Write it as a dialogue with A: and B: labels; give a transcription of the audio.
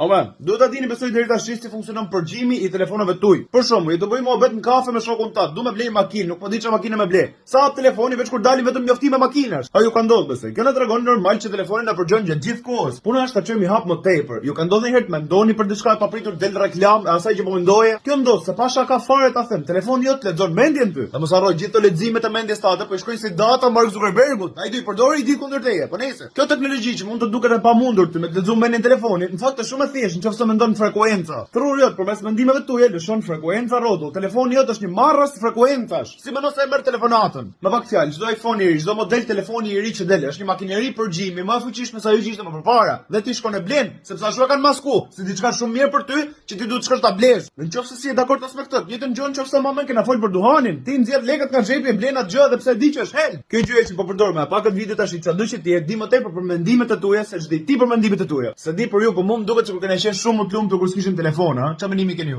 A: Ome, duhet ta dini besoj deri tash si funksionon përgjimi i telefonave tuaj. Për shembull, je tu bëj muhabet në kafe me shokun tat, du me blej makinë, nuk po di çfarë makine me ble. Sa hap telefoni veç kur dalin vetëm njoftime makinash. A ju ka ndodhur besoj? Kjo na tregon normal që telefoni na përgjon gjatë gjithë kohës. Puna është ta çojmë një hap më tepër. Ju ka ndodhur ndonjëherë të mendoni për diçka e papritur del reklamë e asaj që po mendoje? Kjo ndodh se pa shaka fare ta them, telefoni jot lexon mendjen ty. Dhe mos harro gjithë ato leximet e mendjes tate po i shkojnë si data Mark Zuckerbergut. Ai do i përdorë një ditë kundër teje. Po nejse. Kjo teknologji që mund të duket e pamundur ty me të lexu mendjen telefoni, në fakt është shumë e thjeshtë nëse mendon frekuenca. Truri jot përmes mendimeve tuaja lëshon frekuenca rrotull. Telefoni jot është një marrës frekuencash. Si mendon se e merr telefonatën? Me pak fjalë, çdo iPhone i ri, çdo model telefoni i ri që del, është një makineri përgjimi më e fuqishme se ajo që ishte më përpara. Dhe ti shkon e blen, sepse ashtu e kanë masku, si diçka shumë mirë për ty, që ti duhet të shkosh ta blesh. Në qoftë se s'je dakord as me këtë, të njëjtën gjë nëse më kena fol për duhanin, ti nxjerr lekët nga xhepi e blen atë gjë edhe pse e di që është helm. Kjo gjë që po përdor me pa këtë video tash çado që ti e di më tepër për mendimet e tua se ç'di ti për mendimet e tua. S'e di për ju, po mua më duket sikur kena qenë shumë më të lumtur kur s'kishim telefon, ha? Çfarë mendimi keni ju?